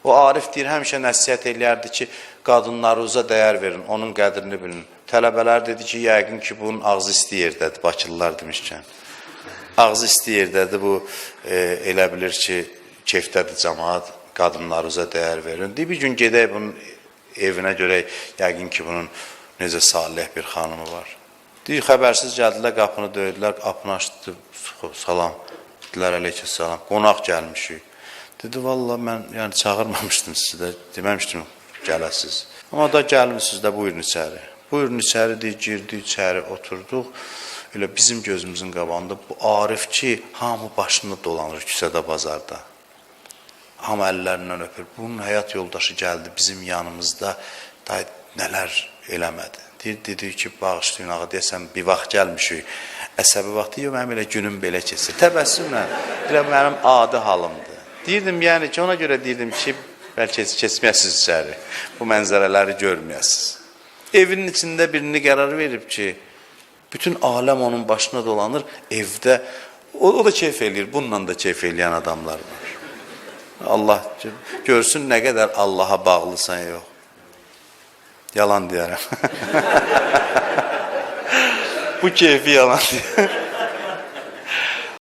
O Arif deyir, həmişə nəsihət eləyərdi ki, qadınlarınıza dəyər verin, onun qədrini bilin. Tələbələr dedi ki, yəqin ki, bunun ağzı isti yerdədir, Bakılılar demişkən. Ağzı isti yerdədir, bu elə bilir ki, keyfdədir camaat, qadınlarınıza dəyər verin. Deyir, bir gün gedək bunun evinə görək, yəqin ki, bunun necə salih bir xanımı var. Deyir, xəbərsiz gəldilər, qapını döydülər, qapını açdı, salam. Dedilər, aleykümselam, qonaq gəlmişik. Dedi, vallah mən yəni çağırmamışdım sizi də, deməmişdim gələsiz. Amma da gəlmisiniz də, buyurun içəri. Buyurun içəri, deyir, girdik içəri, oturduq. Elə bizim gözümüzün qabağında bu Arif ki, hamı başını dolanır küçədə, bazarda. Hamı əllərindən öpür. Bunun həyat yoldaşı gəldi bizim yanımızda, da nələr eləmədi. Deyir, dedi ki, bağışlayın ağa, deyəsən bir vaxt gəlmişik. Əsəbi vaxtı, yox, mənim elə günüm belə keçir. Təbəssümlə, elə mənim adi halımdır. Deyirdim, yəni ki, ona görə deyirdim ki, bəlkə keçməyəsiniz içəri, bu mənzərələri görməyəsiniz. Evinin içində birini qərar verib ki, bütün aləm onun başına dolanır, evdə, o da keyf eləyir, bununla da keyf eləyən adamlar var. Allah görsün nə qədər Allaha bağlısan, yox. Yalan deyərəm. Bu keyfi yalan deyərəm.